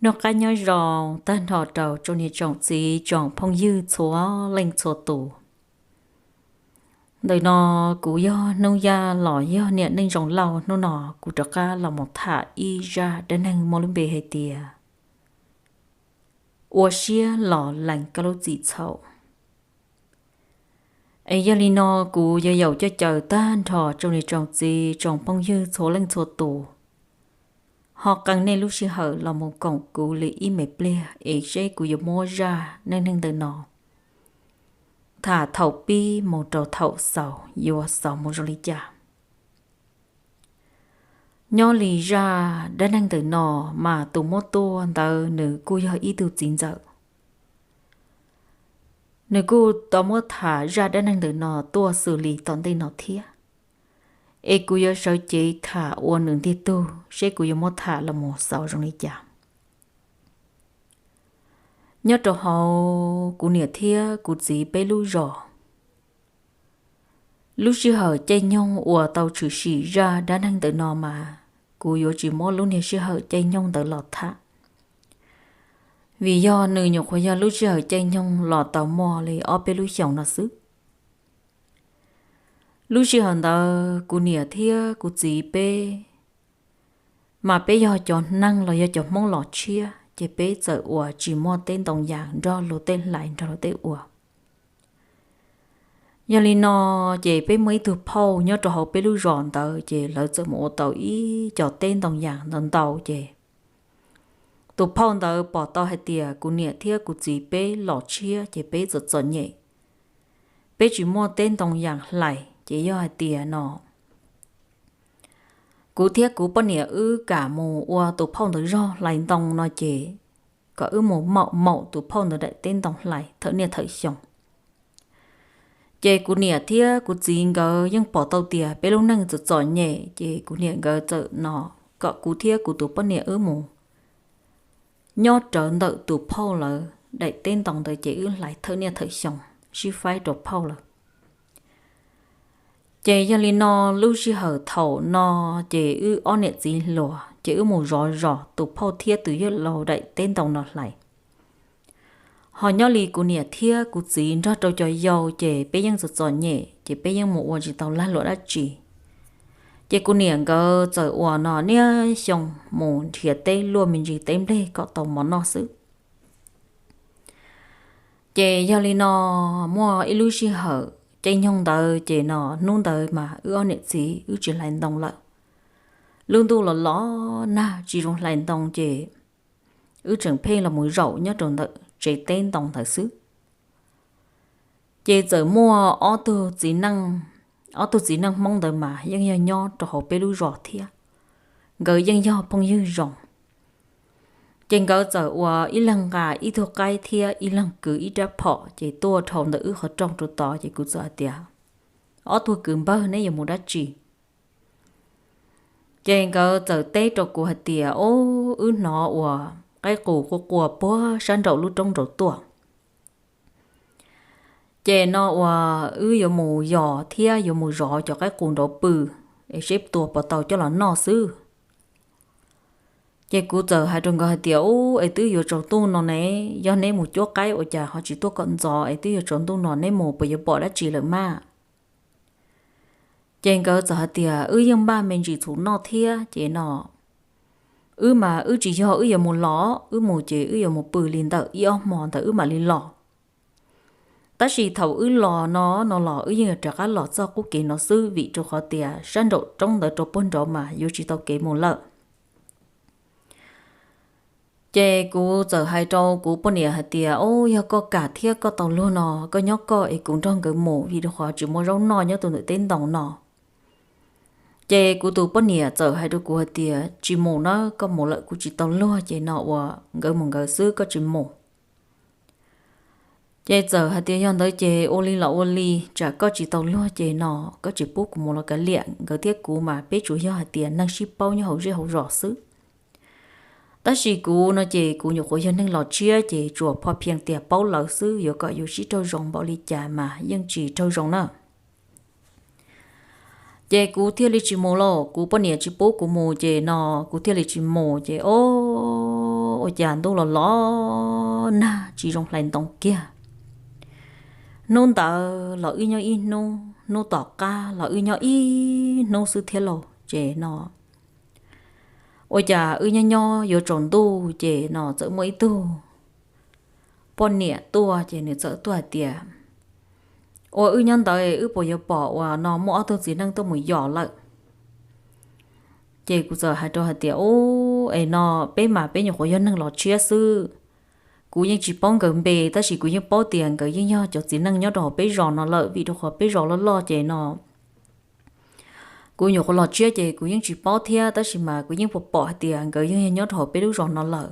Noj qab nyob zoo tag nrho rau tsoom niam tsoom txiv tsoom phooj ywg txhua leej txhua tus. Ntawm no kuv yog Hnub Yaj los yog niam Neej Zoo Lauj. Hnub no kuv rov qab los mus tham ib zaj dab neeg muaj lub npe hais tias ua siab los lees koj lub txim txhaum. Es yog li no kuv yuav yaum coj caw tag nrho tsoom niam tsoom txiv tsoom phooj ywg txhua leej txhua tus ho qee nej lub sij hawm los mus koom kuv li ib me pliag es seb kuv yuav muab zaj neej neeg ntawm no tham thaum pib mus rau thaum xaus yuav xaus mus zoo li cas. Nyob li zaj dab neeg ntawm no mas tus muab tuaj ntawd nws kuj yog ib tug txiv ntxawm. Nws kuj tau muab tham zaj dab neeg ntawm no tuaj xws li tom ntej no thiab. Es kuv yuav sawv cev tham ua nws ntiag tug seb kuv yuav muab tham los mus xaus zoo li cas. Nyob rau hauv kuv niam thiab kuv txiv peb lub zos, lub sij hawm caij nyoog uas tau tshwm sim zaj dab neeg ntawm no mas kuv yuav tsis muab lub niag sij hawm caij nyoog ntawd los tham, vim yog nws nyuam qhuav yog lub sij hawm caij nyoog los tau muaj li ob peb lub xyoos no xwb. Lub sij hawm ntawd kuv niam thiab kuv txiv peb mas peb yog cov neeg los yog cov Hmoob los tshiab ces peb txawm uas tsis muaj teb ntoo yas nrog luag tej hlais nrog luag tej ua. Yog li no ces peb muaj ib tug phauj nyob rau hauv peb lub zos ntawd ces lawv txawm mus ua tau ib co teb ntoo yas ntau ntau ces tus phauj ntawd pom tau hais tias kuv niam thiab kuv txiv peb los tshiab ces peb txom txom nyem, peb tsis muaj teb ntoo yas hlais ces yog hais tias no kuv thiab kuv poj niam wb kam mus ua tus phauj ntawd zog hlais ntoo no ces kom wb mus maum maum tus phauj ntawd daim teb ntoo hlais thawm niaj thawm xyoo. Ces kuv niam thiab kuv txiv nkawd yeej pom tau tias peb lub neej txom txom nyem ces kuv niam nkawd txawm no kom kuv thiab kuv tus poj niam wb mus nyob rawv ntawm tus phauj lawv daim teb ntoo ntawd ces wb hlais thawm niaj thawm xyoo sib faib rau phauj lawm. Ces yog li no lub sij hawm thaum no ces wb ob niam txiv hluas ces wb mus zov zos tus phauj thiab tus yawg laus daim teb ntoo no hlais. Ho nyob li kuv niam thiab kuv txiv nrog rau cov yau ces peb yeej txom txom nyem ces peb yeej mus ua tsis tau lag luam dab tsi. Ces kuv niam nkawd txawm uas no niaj xyoo mus nrhiav teb luaj me ntsis teb nplej kom tau mov noj xwb. Ces yog li no muaj ib lub sij hawm caij nyoog ntawd ces no hnub ntawd mas wb ob niam txiv wb tsis hlais ntoo lawm. Lub ntuj los los nag tsis zoo hlais ntoo ces wb tseem pheej los mus zaum nyob rau ntawm tsev teb ntoo ntawd xwb. Ces txawm muaj ob tug txiv neej, ob tug txiv neej Hmoob ntawd mas yeej yog nyob rau hauv peb lub zos thiab, nkawd yeej yog phooj ywg zoo. Ces nkawd txawm uas ib leeg nqa ib tug qaib thiab ib leeg kwv ib rab phom ces tuaj dhau ntawm wb qhov rooj rau tod ces kuv txawm hais tias, ob tug kwv npawg, neb yuav mus dab tsi? Ces nkawd txawm teb rau kuv hais tias, o, wb hnov uas qaib qus quaj quaj puag sab nraum lub roob nraud tuaj. Ces no uas wb yuav mus yos thiab yuav mus zov cov qaib qus nraud pw es seb tua puas tau coj los noj xwb. Ces kuv txawm hais rau nkawd hais tias, u, es twb yuav tsaus ntuj no ne, yog neb mus cuab qaib ua cas ho tsis tuaj kom ntxov es twb yuav tsaus ntuj no neb mus puas yuav pom dab tsi lawm mas? Ces nkawd txawm hais tias, wb yeej npaj me ntsis txhuv noj thiab ces no, wb mas wb tsis yog wb yuav mus los, wb mus ces wb yuav mus pw li ntawm ib ob hmo ntawd wb mam li los. Tab sis thaum wb los no no los wb yeej yuav rov qab los txoj qub kev no xwb vim rau qhov tias sab nraum roob ntawd rau puag nraud mas yuav tsis tau kev mus lawm. Ces kuv txawm hais rau kuv poj niam hais tias, o, yog koj kam thiab koj tau luag no koj nyob koj es kuv nrog nkawd mus vim rau qhov tsis muaj zaub noj nyob tus ntawm teb ntoo no. Ces kuv tus poj niam txawm hais rau kuv hais tias, tsis mus na, koj mus lawm kuv tsis tau luag ces no uas nkawd mus nkawd xwb koj tsis mus. Ces txawm hais tias yog ntawd ces ua li los ua li, tsam koj tsis tau luag ces no koj tsis pub kuv mus los kav liam, nkawd thiab kuv mas peb tsuas yog hais tias neeg sib paub nyob hauv zej hauv zos xwb. Tab sis kuv no ces kuv nyuam qhuav yog neeg los tshiab ces tsuas pho phiaj tias paub lawv xwb, yuav kom yus sib raug zoo npaum li cas mas yeej tsis raug zoo na. Ces kuv thiaj li tsis mus lauj, kuv poj niam tsis pub kuv mus ces no kuv thiaj li tsis mus ces o, ua cas ntuj los los nag tsis zoo hlais ntoo kiag. Hnub ntawd los wb nyob ib hnub, hnub tom qab los wb nyob ib hnub xwb thiab lauj. Ces no ua cas wb nyob nyob yuav tsaus ntuj ces no txawm muaj ib tug poj niam tuaj ces nws txawm tuaj hais tias, Ua wb nyob ntawd wb puas yuav pom uas no muaj ob tug txiv neej tuaj mus yos lawm? Ces kuv txawm hais rau hais tias, Ub, es no peb mas peb nyuam qhuav yog neeg los tshiab xwb. Kuv yeej tsis paub nkawd npe tab sis kuv yeej paub tias nkawd yeej yog cov txiv neej nyob rau hauv peb zos no lawm vim rau qhov peb zos loj loj ces no kuv nyuam qhuav los tshiab ces kuv yeej tsis paub thiab tab sis mas kuv yeej pom pom hais tias nkawd yeej yog nyob rau hauv peb lub zos no lawm.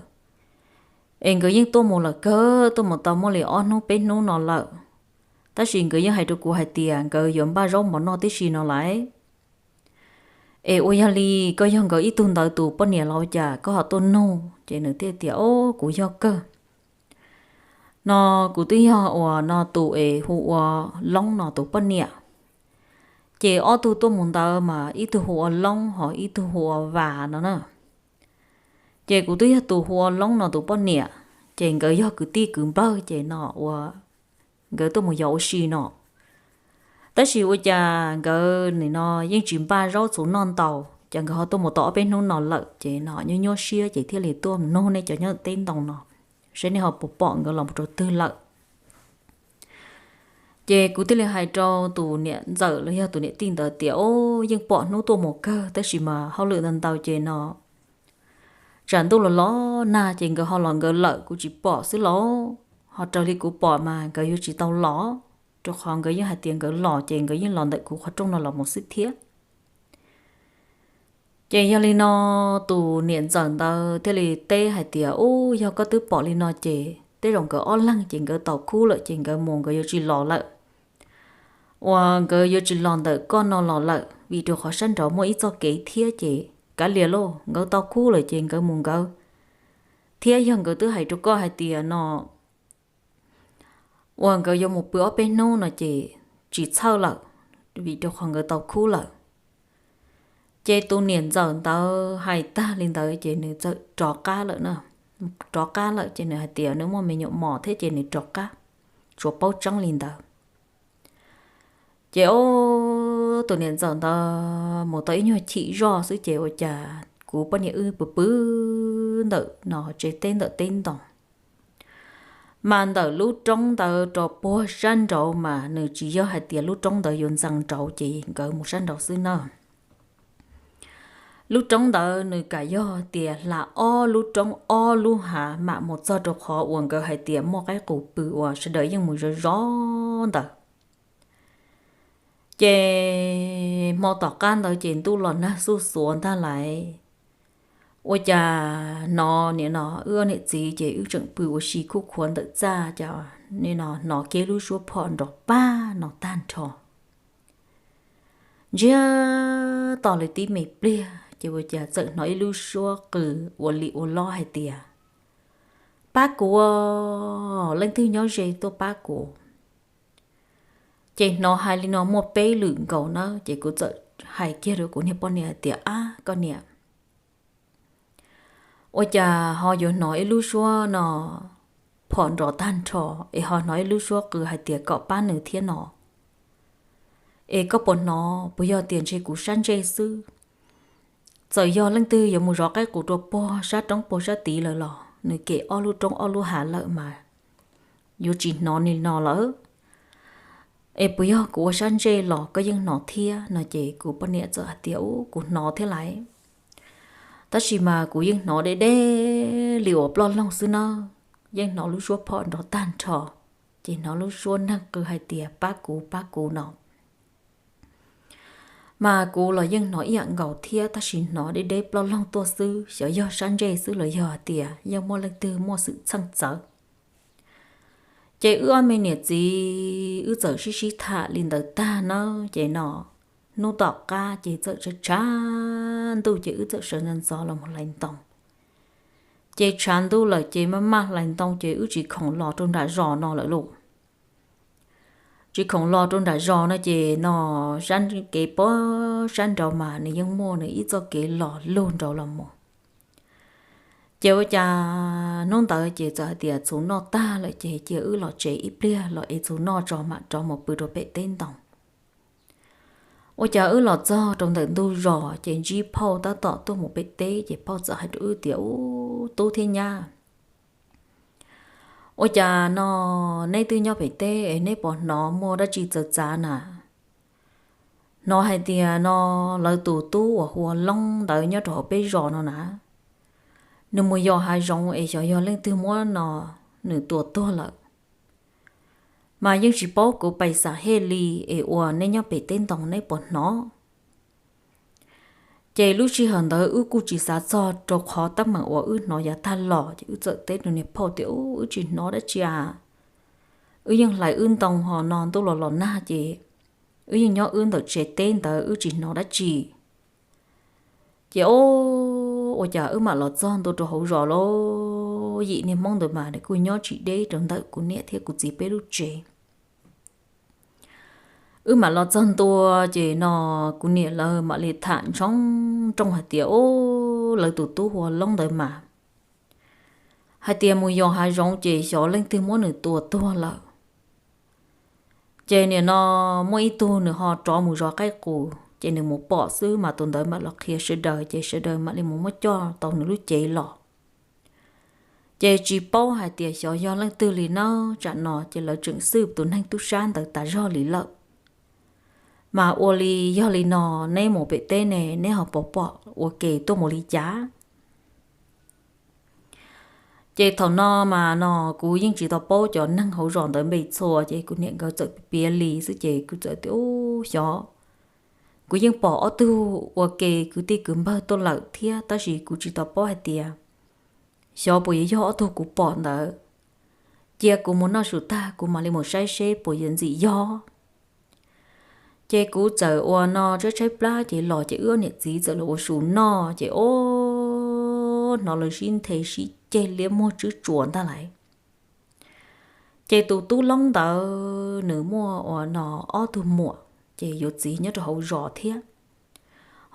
Es nkawd yeej tuaj mus lawm kawg, tuaj mus tau muaj li ob hnub peb hnub no lawm. Tab sis nkawd yeej hais rau kuv hais tias nkawd yuav npaj zaub mov noj tib si no lawm. Es ua yog li koj yog nkawd ib tug ntawd tus poj niam los cas koj ho tuaj nug? Ces nws thiaj tias, Ob, kuv yog kawg. No kuv twb yog uas no tus es hu ua Loob no tus poj niam. Ces ob tug tuaj mus ntawd mas ib tug hu ua Loob ho ib tug hu ua Vas no na. Ces kuv twb yog tus hu ua Loob no tus poj niam, ces nkawd yog kwv tij kwv npawg ces no ua nkawd tuaj mus yos ua si no. Tab sis ua cas nkawd nim no yeej tsis npaj zaub txhuv noj ntau, ces nkawd ho tuaj mus tau ob peb hnub no lawm ces no nyuaj nyuaj siab ces thiaj li tuaj mus nug nej cov nyob teb ntoo no, saib nej ho puas pom nkawd los rau twg lawm. Ces kuv thiaj li hais rau tus niam ntxawm los yog tus niam tij ntawd tias, Ob, yeej pom hnub tuaj mus kawg tab sis mas hauj lwm ntau ntau ces no tsam ntuj los los nag ces nkawd ho los nkawd lawm kuv tsis pom xwb los, ho raws li kuv pom mas nkawd yuav tsis tau los, rau qhov nkawd yeej hais tias nkawd los ces nkawd yeej los ntawm kuv qhov rooj no los mus xwb thiab. Ces yog li no tus niam ntxawm ntawd thiaj li teb hais tias, Ub, yog koj twb pom li no ces tej zaum nkawd ob leeg ces nkawd tau khub lawm ces nkawd mus nkawd yuav tsis los lawm. Uas nkawd yuav tsis los ntawm koj no los lawm vim rau qhov sab nraud muaj ib txoj kev thiab ces kav liam lauj, nkawd tau khub lawm ces nkawd mus nkawd. Thiab yog nkawd twb hais rau koj hais tias no uas nkawd yuav mus pw ob peb hnub no ces tsis txhawj lawm, vim rau qhov nkawd tau khub lawm. Ces tus niam ntxawm ntawd hais tag li ntawd ces nws txawm rov qab lawm na. Rov qab lawm ces nws hais tias nws muaj me nyuam mos thiab ces nws rov qab, tsuas paub tseeb li ntawd. Ces ob, tus niam ntxawm ntawd mus tau ib nyuag chim zoj xwb ces ua cas kuv poj niam wb pw pw ntawm no tsev teb ntawm teb ntoo. Mas ntawm lub roob ntawd rau puag sab nraud mas nws tsis yog hais tias lub roob ntawd yuav ntxees nraud ces nkawd mus sab nraud xwb na. Lub roob ntawd nws kam yog tias hla ob lub roob ob lub hav mam mus txog rau qhov uas nkawd hais tias muaj qaib qus pw uas sawv daws yeej mus zov zov ntawd. Ces hmo tom qab ntawd ces ntuj los nag xuj xuav ntag lauj. Ua cas hnov nim no wb ob niam txiv ces wb tseem pw ua si khuj khuav ntawm txaj ces nim no hnov kiag lub suab phom nrov pag no tag nrho. Ntsiag to li tib me pliag ces ua cas txawm hnov ib lub suab qw ua li ua lob hais tias, Pab kuv, leej twg nyob ze tuaj pab kuv. Ces hnov hais li no muaj peb lwm nkaus na ces kuv txawm hais kiag rau kuv niag poj niam hais tias, Ab koj niam, ua cas ho yuav hnov ib lub suab no phom nrov tag nrho es ho hnov ib lub suab qw hais tias kom pab nws thiab no? Es koj puas hnov, puas yog tias ntshe kuv sab ntsej xwb? Txawm yog leej twg yuav mus zov qaib qus rau puag sab roob puag sab tid lawm los nws kem ob lub roob ob lub hav lawm mas yuav tsis hnov li no lawm. Es puas yog kuv ua sab ntsej los koj yeej hnov thiab no ces kuv poj niam txawm hais tias, Ub, kuv hnov thiab lauj. Tab sis mas kuv yeej hnov deb deb li uas ploj loog xwb na. Yeej hnov lub suab phom nrov tag nrho, ces hnov lub suab neeg qw hais tias, Pab kuv, pab kuv no. Mas kuv los yeej hnov ib yam nkaus thiab tab sis hnov deb deb ploj loog tuaj xwb, xyov yog sab ntsej xwb los yog hais tias yeej muaj leej twg muaj xwm txheej txawv. Ces wb ob me niam txiv wb txawm sib sib tham li ntawd tag na, ces no hnub tom qab ces txawm tshav tshav ntuj ces wb txawm sawv ntxov ntxov los mus hlais ntoo. Ces tshav ntuj lawm ces maj maj hlais ntoo ces wb tsis khoom los rau nram zos no lawm lauj. Tsis khoom los rau nram zos no ces no sab kev puag sab nraud mas nws yeej muaj nws ib txoj kev los lug nraud los mus. Ces ua cas hnub ntawd ces txawm hais tias txhuv noj tag lawm ces cia wb los tsev ib pliag los es txhuv noj tso mam rov mus pw rau pem teb ntoo. Ua cas wb los txog rau ntawm ntug zos ces ntsib phauj tab tom tuaj mus pem teb ces phauj txawm hais rau wb tias, Ub, tub thiab nyab, ua cas no neb twb nyob pem teb es neb puas hnov muaj dab tsi txawv txav na? Hnov hais tias no lawv tus tub uas hu ua Loob ntawd nyob rau hauv peb zos no na, nws mus yos hav zoov es xyov yog leej twg muab no nws tua tuag lawm. Mas yeej tsis paub kuv pais xam hej li, es ua neb nyob pem teb ntoo neb puas hnov? Ces lub sij hawm ntawd wb kuj tsis xav txog rau qhov teeb meem uas wb hnov yav tag los, ces wb txawm teb rau niag phauj tias, Ub, wb tsis hnov dab tsi a, wb yeej hlais wb ntoo ho no ntuj los los nag ces wb yeej nyob wb ntawm tsev teb ntawd wb tsis hnov dab tsi. Ces o, ua cas wb mam los txog ntua rau hauv zos los yim niag Hmoob ntawd mas nws kuj nyob tsis deb rau ntawm kuv niam thiab kuv txiv peb lub tsev. Wb mam los txog ntua ces no kuv niam lawv mam li tham ntshoo nrooj hais tias, Ub, lawv tus tub hu ua Loob ntawd mas hais tias mus yos hav zoov ces xyov leej twg muab nws tua tuag lawm. Ces nim no muaj ib tug nws ho rov mus zov qaib qus ces nws mus pom xwb mas tus ntawd mam los qhia sawv daws ces sawv daws mam li mus muab coj tau nws lub cev los. Ces tsis paub hais tias xyov yog leej twg li na, tsam no ces lawv tseem xwb tus neeg tub sab ntawd tas zog li lawm. Mas ua li yog li no neb mus pem teb ne neb ho pom pom ua ke tuaj mus li cas? Ces thaum no mas no kuv yeej tsis tau paub cov neeg hauv zos ntawd npe txhua ces kuv niam nkawd txawm piav li xwb ces kuv txawm tias, Ub, xyov, kuv yeej pom ob tug ua ke kwv tij kwv npawg tuaj lawm thiab tab sis kuv tsis tau paub hais tias xyov puas yuav yog ob tug kuv pom ntawd. Cia kuv mus noj su tag kuv mam li mus saib seb puas yuav ntxim yog. Ces kuv txawm ua no tshaib tshaib plab ces los ces wb niam txiv txawm los ua su noj ces o, hnov lawv sib nthe sib ceg liab muag tswb tsuas ntag lauj. Ces tus tub Loob ntawd nws muaj ua no ob tug muam ces yuav txiv nyob rau hauv zos thiab.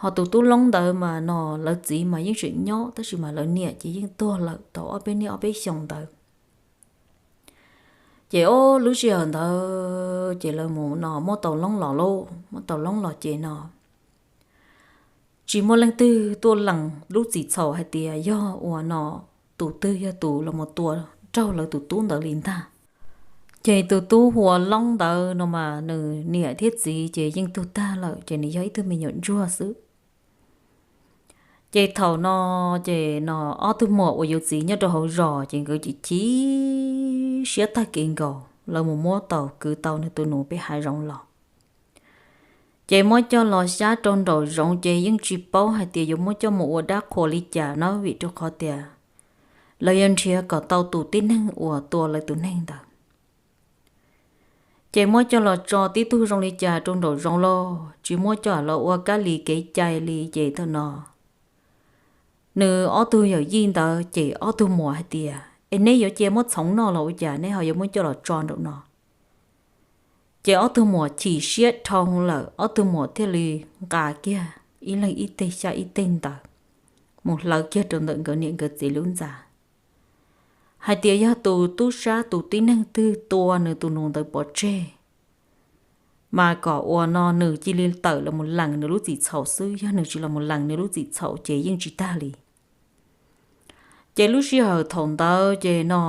Ho tus tub Loob ntawd mas no lawv txiv mas yeej tseem nyob tab sis mas lawv niam ces yeej tuag lawm tau ob peb niaj ob peb xyoos ntawd. Ces o, lub sij hawm ntawd ces lawv mus no muab tau Loob los lauj, muab tau Loob los ces no tsis muaj leej twg tuaj lees lub txim txhaum hais tias yog ua no tus twg yog tus los mus tua raug lawv tus tub ntawd li ntag. Ces tus tub hu ua Loob ntawd no mas nws niam thiab txiv ces yeej tuag tag lawm ces nws yog ib tug me nyuam ntsuag xwb. Ces thaum no ces no ob tug muam uas yuav txiv nyob rau hauv zos ces nkawd chim chim siab tag kev nkaus, lawv mus muab tau kwv tau nws tus nus pem hav zoov los. Ces muab coj los xyab rau nraum zoov ces yeej tsis paub hais tias yuav muab coj mus ua dab qhuas li cas na vim rau qhov tias lawv yuav nrhiav kom tau tus tib neeg uas tua lawv tus neeg ntawd. Ces muab coj los tso tib tug zoo li cas rau nraum zoov los tsis muab coj los ua kab li kev cai li ces thaum no nws ob tug yawm yij ntawd ces ob tug muam hais tias, Es neb yuav cia muab txhoov noj los ua cas neb ho yuav muab coj los tso nraum no? Ces ob tug muam chim siab dhau lawm, ob tug muam thiaj li nqa kiag ib leeg ib teg xyab ib teg ntawv mus hlawv kiag rau ntawm nkawd niam nkawd txiv lub ntxa, hais tias yog tus tub sab tus tib neeg twg tua nws tus nus ntawd pov tseg, mas kom ua no nws cia li tawm los mus lees nws lub txim txhaum xwb, yog nws tsis los mus lees nws lub txim txhaum ces yeej tsis tag li. Ces lub sij hawm thaum ntawd ces no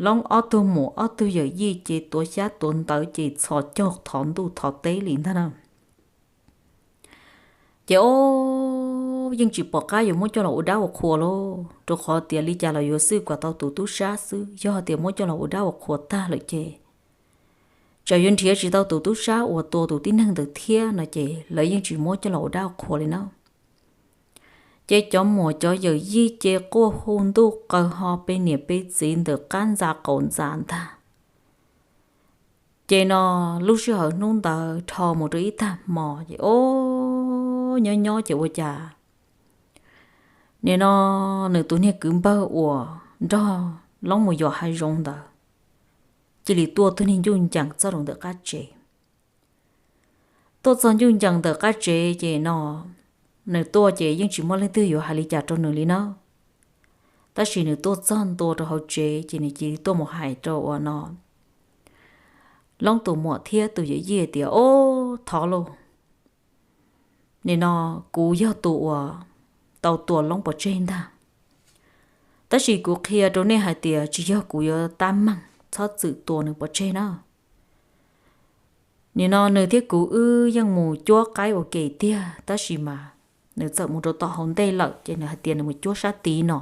Loob ob tug muam ob tug yawm yij ces tuav xyab tuav ntawv ces txhos caug thov ntuj thov teb li ntag na. Ces o, yeej tsis pom qab yuav muab coj los ua dab ua qhua lauj, rau qhov tias li cas los yuav xwb kom tau tus tub sab xwb, yog tias muab coj los ua dab ua qhua tag lawm ces tsam yuav nrhiav tsis tau tus tub sab uas tua tus tib neeg ntawd thiab no ces lawv yeej tsis muab coj los ua dab ua qhua li na. Ces cov muam cov yawm yij ces quaj hu ntuj qaws ho pe niam pe txiv ntawm qab ntxa qaum ntxa ntag. Ces no lub sij hawm hnub ntawd dhau mus rau ib tag hmo ces o, nyob nyob ces ua cas nim no nws tus niag kwv npawg uas nrog Loob mus yos hav zoov ntawd cia li tuaj tus niag ncuj ncees txog rau ntawm qab tsev. Tuaj txog ncuj ncees ntawm qab tsev ces no nws tuaj ces yeej tsis muaj leej twg yuav hais li cas rau nws li na. Tab sis nws tuaj txog ntua rau hauv tsev ces nws cia li tuaj mus hais rau uas no Loob tus muam thiab tus yawm yij tias, Ob, thov lauj, nim no kuv yog tus uas tau tua Loob pov tseg ntag. Tab sis kuv qhia rau nej hais tias tsis yog kuv yuav tab meeg, txhob txwm tua nws pov tseg na. Nim no nws thiab kuv wb yeej mus cuab qaib ua ke tiag, tab sis mas nws txawm mus rau tom hauv ntej lawm ces nws hais tias nws mus cuab sab tid no.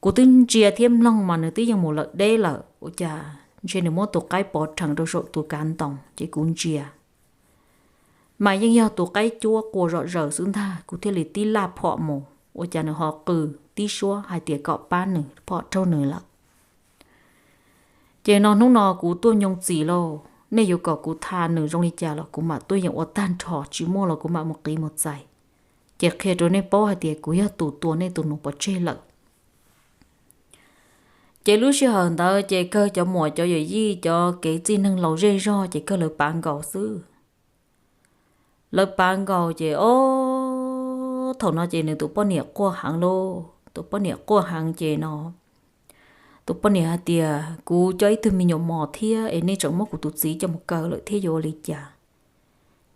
Kuv twb ntsia thiab mloog mas nws twb yeej mus lawm deb lawm, ua cas ntshe nws muab tus qaib pov rhees rau saum tus kav ntoo ces kuv ntsia mas yeej yog tus qaib cuab qua zom zaws xwb ntag. Kuv thiaj li tib laj phom mus, ua cas nws ho qw tib suab hais tias kom pab nws, phom raug nws lawm. Ces no hnub no kuv tuaj nyoo txim lauj, nej yuav kom kuv tha nws zoo li cas los kuv mam tuaj yeem ua tag nrho, tsis muaj los kuv mam mus qiv mus txais, ces qhia rau nej paub hais tias kuv yog tus tua nej tus nus pov tseg lawm. Ces lub sij hawm ntawd ces kawg cov muam cov yawm yij cov kev txij neeg laus zej zog ces kawg lawv pav nkaus xwb. Lawv pav nkaus ces ob, thaum no ces nws tus poj niam quaj heev lauj, tus poj niam quaj heev ces no tus poj niam hais tias, Kuv coj ib tug me nyuam mos thiab es nej tseem muab kuv tus txiv coj mus kaw lawm thiab yuav ua li cas?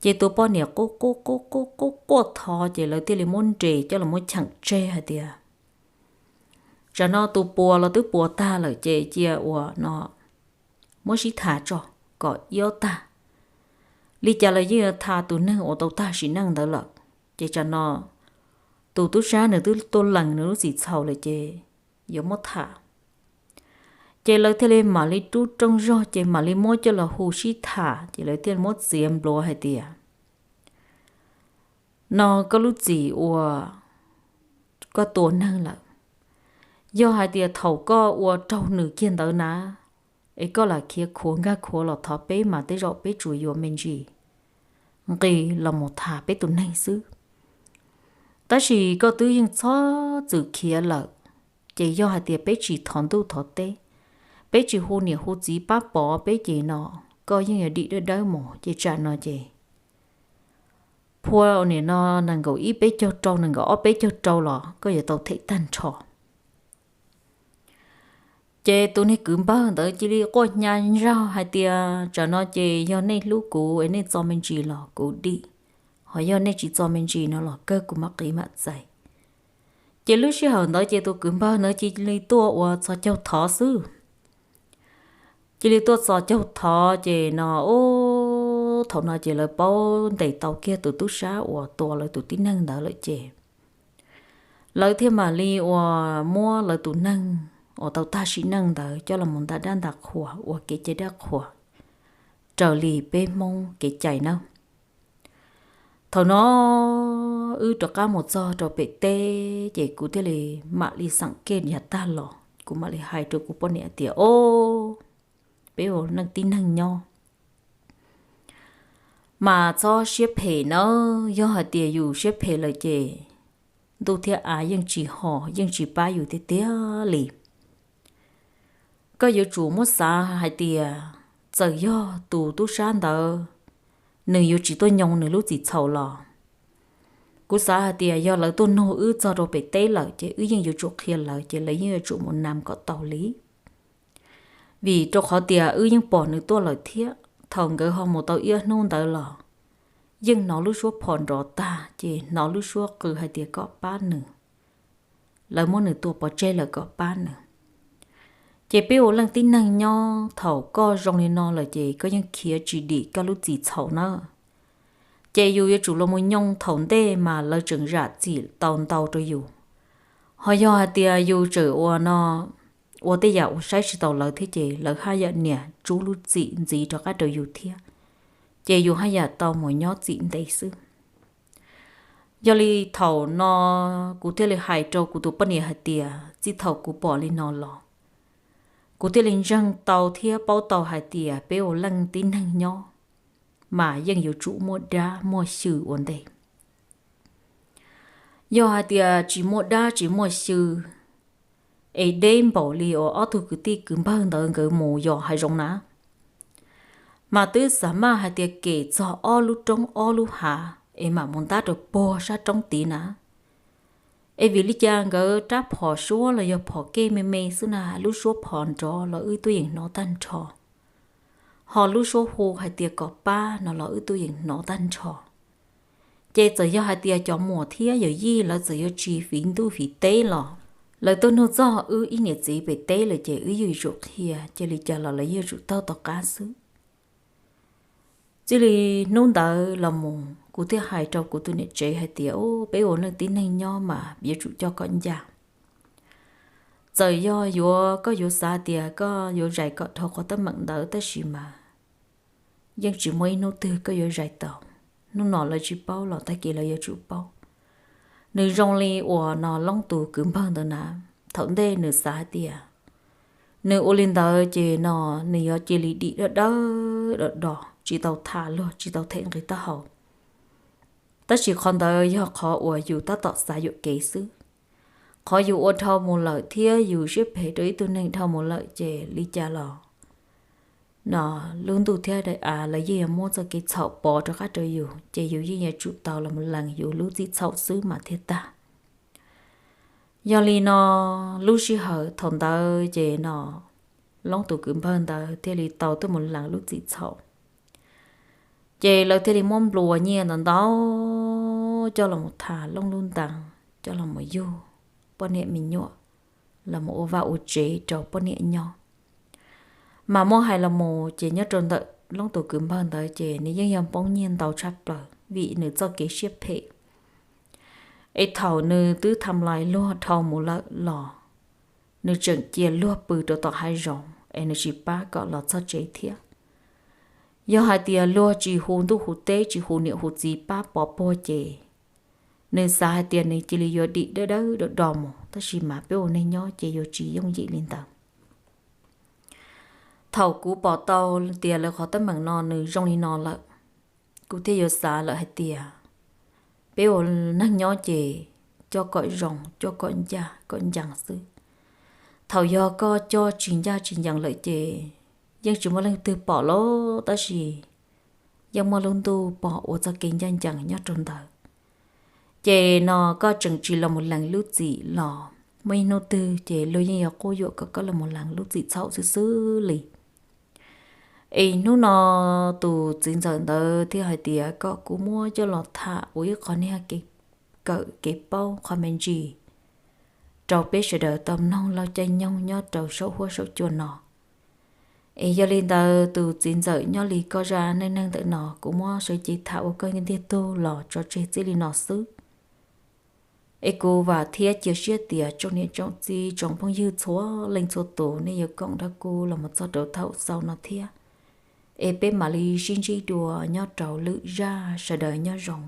Ces tus poj niam quaj quaj quaj quaj quaj quaj thov ces lawv thiaj li muab nres coj los muab cheem tseg hais tias, Tsam no tus puas los twb puas tag lawm ces cia uas no muab sib tham tso kom iob tag. Li cas los yeej yuav tha tus neeg uas tau tag sim neej ntawd lawm. Ces tsam no tus tub sab nws twb tuaj lees nws lub txim txhaum lawm ces yuav muab tham. Ces lawv thiaj li mam li rub rooj zog ces mam li muab coj los hu sib tham ces lawv thiaj li muab txiav npluav hais tias, No koj lub txim uas koj tua neeg lawm, yog hais tias thaum koj ua raug nws kiag ntawd na, es koj lam khiav khuav nkag khuav los thov peb mas tej zaum peb tsuas yuav me ntsis nqis los mus tham peb tus neeg xwb. Tab sis koj twb yeej txhob txwm khiav lawm, ces yog hais tias peb tsis thov ntuj thov teb, peb tsis hu niam hu txiv pab pov peb ces no koj yeej yuav dim dawb dawb mus ces tsam no ces phua nim no nees nkaum ib peb caug rau nees nkaum ob peb caug rau los koj yuav tau them tag nrho. Ces tus niag kwv npawg ntawd cia li quaj hnyav nraug hais tias, Tsam no ces yog nej hlub kuv es nej txo me ntsis los kuv dim, ho yog nej tsis txo me ntsis no los kawg kuv mam qiv mam txais. Ces lub sij hawm ntawd ces tus kwv npawg ntawd cia li tuaj ua txhos caug thov xwb. Cia li tuaj txhos caug thov ces no, ub, thaum no ces lawv paub ntes tau kiag tus tub sab uas tua lawv tus tib neeg ntawd lawm ces lawv thiaj mam li uas muab lawv tus neeg uas tau tag sim neej ntawd coj los mus nta dab nta qhua ua kev cai dab qhuas raws li peb Hmoob kev cai nawb. Thaum no wb rov qab mus txog rau pem teb ces kuv thiaj li mam li xeem kej yav tag los kuv mam li hais rau kuv poj niam tias, Ob, peb ua neej tib neeg nyob mas txhob siab phem nawb, yog hais tias yus siab phem lawm ces ntuj thiab av yeej tsis ho, yeej tsis pab yus tiag tiag li. Koj yuav tsum muab xav hais tias txawm yog tus tub sab ntawd nws yuav tsis tuaj nyoo nws lub txim txhaum los kuv xav hais tias yog lawv tuaj nug wb txog rau pem teb lawm ces wb yeej yuav tsum qhia lawv ces lawv yeej yuav tsum mus nam kom tau li. Vim rau qhov tias wb yeej pom nws tuaj lawm thiab thaum nkawd ho mus tau ib ob hnub ntawd los yeej hnov lub suab phom nrov tag ces hnov lub suab qw hais tias kom pab nws, lawv muab nws tua pov tseg lawm kom pab nws. Ces peb ua leej tib neeg nyob thaum koj zoo li no lawm ces koj yeej khiav tsis dim koj lub txim txhaum na. Ces yus yuav tsum los mus nyoo thaum ntej mas lawv tseem zam txim tau ntau rau yus. Ho yog hais tias yus tseem ua no, ua tej yam uas saib tsis taus lawv thiab ces lawv haj yam niam tsub lub txim ntxiv rov qab rau yus thiab, ces yus haj yam tau mus nyob txim ntev xwb. Yog li thaum no kuv thiaj li hais rau kuv tus poj niam hais tias txij thaum kuv pom li no los, kuv thiaj li ntseeg tau thiab paub tau hais tias peb ua leej tib neeg nyob mas yeej yuav tsum muaj dab muaj xyw ua ntej. Yog hais tias tsis muaj dab tsis muaj xyw, es deb npaum li uas ob tug kwv tij kwv npawg ntawd nkawd mus yos hav zoov na, mas twb xav maj hais tias kem txog ob lub roob ob lub hav es mam mus ntab rau puag sab roob tid na. Es vim li cas nkawd rab phom suab los yog phom kej me me xwb na, lub suab phom nrov los wb tuaj yeem hnov tag nrho, ho lub suab hu hais tias kom pab no los wb tuaj yeem hnov tag nrho. Ces txawm yog hais tias cov muam thiab yawm yij lawv txawm yuav tsis fiv ntuj fiv teb los lawv tuaj nug txog wb ib niam txiv pem teb lawm ces wb yeej yuav tsum qhia, cia li cas los lawv yeej yuav tsum taug tom qab xwb. Txij li hnub ntawd los mus kuv thiaj hais rau kuv tus niam tsev hais tias, Ub, peb ua neej tib neeg nyob mas yuav tsum coj kom ncaj. Txawm yog yuav, koj yuav xav tias koj yuav zais kom dhau qhov teeb meem ntawd tab sis mas yeej tsis muaj ib hnub twg koj yuav zais tau. Hnub no lawv tsis paub los tag kis lawv yuav tsum paub. Nws zoo li uas no Loob tus kwv npawg ntawd na, thaum ntej nws xav hais tias nws ua li ntawd ces no nws yuav cia li dim dawb dawb do do, tsis tau tham luag, tsis tau them nqi taub hau. Tab sis qhov ntawd yog qhov uas yus tab tom xav yuam kev xwb. Qhov yus ua dhau mus lawm thiab yus siab phem rau ib tug neeg dhau mus lawm ces li cas los no lub ntuj thiab daim av lawv yeej yuav muab txoj kev txhaum pov rov qab rau yus, ces yus yeej yuav tsum tau los mus lees yus lub txim txhaum xwb mas thiaj tag. Yog li no, lub sij hawm thaum ntawd ces no Loob tus kwv npawg ntawd thiaj li tau tuaj mus lees lub txim txhaum. Ces lawv thiaj li muab nplua nyiaj ntau ntau coj los mus tham Loob lub ntees, coj los mus yug poj niam me nyuam, los mus ua vaj ua tsev rau poj niam nyob. Mas muab hais los mus ces nyob rau ntawm Loob tus kwv npawg ntawd ces nws yeej yog poob nyiaj ntau tshaj plaws vim nws txoj kev siab phem. Es thaum nws twb tham lais luag dhau mus lawm los nws tseem cia luag pw rau tom hav zoov es nws tsis pab kom los txog tsev thiab. Yog hais tias luag tsis hu ntuj hu teb, tsis hu niam hu txiv pab pov puag ces nws xav hais tias nws cia li yuav dim dawb dawb do do mus, tab sis mas peb ua neeg nyob ces yuav tsis yooj yim li ntawd. Thaum kuv pom tau tias lawv qhov teeb meem no nws zoo li no lawm, kuv thiaj yuav xav lawm hais tias peb ua neeg nyob ces coj kom zoo, coj kom ncaj kom ncees xwb. Thaum yog koj coj tsis ncaj tsis ncees lawm ces yeej tsis muaj leej twg pom los tab sis yeej muaj lub ntuj pom ua txoj kev ncaj ncees nyob rau ntawd. Ces no koj tseem tsis los mus lees lub txim los muaj ib hnub twg ces luag yeej yuav quab yuam kom koj los mus lees lub txim txhaum xwb xwb li. Es hnub no tus txiv ntxawm ntawd thiaj hais tias kom kuv muab coj los tham ua ib qho niag kev kawm kev paub qho me ntsis rau peb sawv daws tau mloog laug caij nyoog nyob rau saum huab saum cua no. Es yog li ntawd tus txiv ntxawm nyob li koj zaj neej neeg ntawm no kuv muab sawv cev tham ua koj ntiag tug los tso tseg txij li no xwb. Es kuv vam thiab cia siab tias tsoom niam tsoom txiv tsoom phooj ywg txhua leej txhua tus nej yuav koom nrog kuv los mus txog rau thaum xaus no thiab. Es peb mam li sib ntsib dua nyob rau lwm zaj, sawv daws nyob zoo.